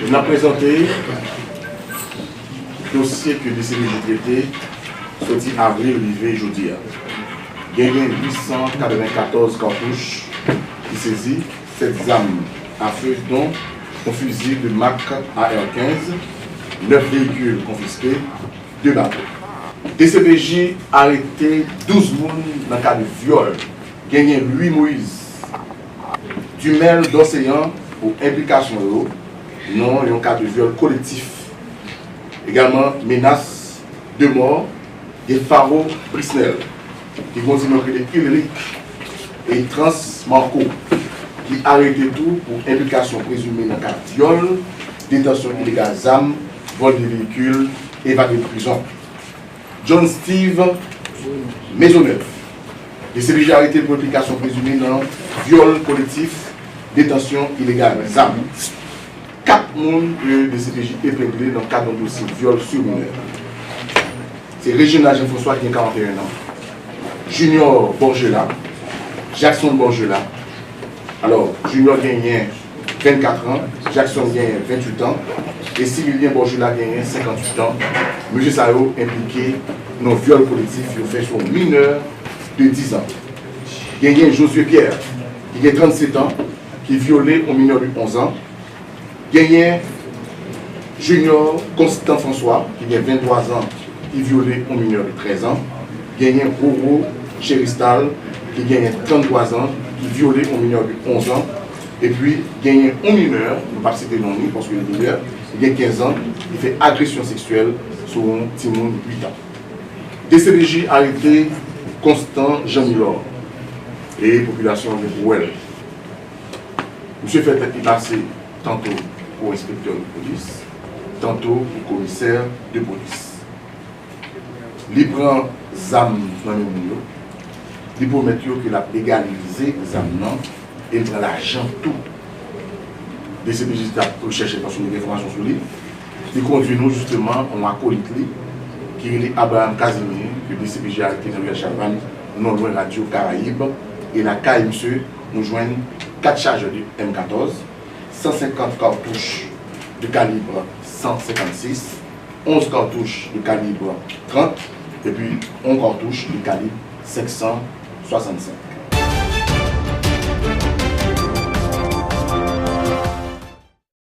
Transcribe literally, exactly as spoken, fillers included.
N ap prezante dosye ke D C P J trete soti avril rive jodi a. Genyen uit san katrevennkatorz katouch ki sezi, sèt zam afe, dont yon fizi de mak A R kenz, nèf veyikil konfiske, de bato. D C P J arete douz moun nan ka de vyòl. Genyen Louis Moïse Dumel Dorcéan pou enplikasyon yo nan yon ka de vyòl kolektif. Egalman, menas de mò, gen Faro Prisnel, ki gen yon ti non ki rele Ulric e Trans Marco, ki arete tou pou enplikasyon prezime nan ka vyòl, detansyon ilegal zam, vòl de veyikil, evade de prizon. John Steve Maisonneuve, D C P J arete pou enplikasyon prezime nan vyòl kolektif, detansyon ilegal zam. Kat moun ke D C P J epengle nan kad yon dosye vyòl sou minè. Se Reginald Jean François ki gen karannteyen an, Junior Borgela, Jackson Borgela. Alò, Junior genyen vennkat an, Jackson genyen venntuit an, e Civilien Borgela genyen senkantuit an. Mesye sa yo enplike nan vyòl kolektif yo fè sou yon minè de diz an. Genyen Josué Pierre, ki gen trannset an, ki vyole yon minè de onz an. Genyen Junior Constant François, ki gen venntwa zan, ki vyole yon minè de trèz an. Genyen Roro Cheristal, ki genyen trannntwa zan, ki vyole yon minè de onz an. Epi, genyen yon minè, nou p ap site non li, paske li minè, li gen kenz an, li fè agresyon seksyèl sou yon timoun uit an. D C P J arete Constant Jean Milor, e popilasyon an gen pou wè l. Misye fè tèt li pase tanto pou enspektè de polis, tanto pou komisè de polis. Li pran zam nan men moun yo, li pwomèt yo ke l ap legalize zam nan, e l pran lajan tou. D C P J t ap rechèche paske nou gen enfòmasyon sou li. Li kondui nou jisteman yon akolit li ki rele Abraham Casimir, ke D C P J arete nan riyèl Chavàn, non lwen Radyo Karayib, e lakay misye, nou jwenn kat chajè de M katòz, san senkant katouch de kalib san senkannsis, onz katouch de kalib trant, epi yon katouch de kalib senk san swasannsenk.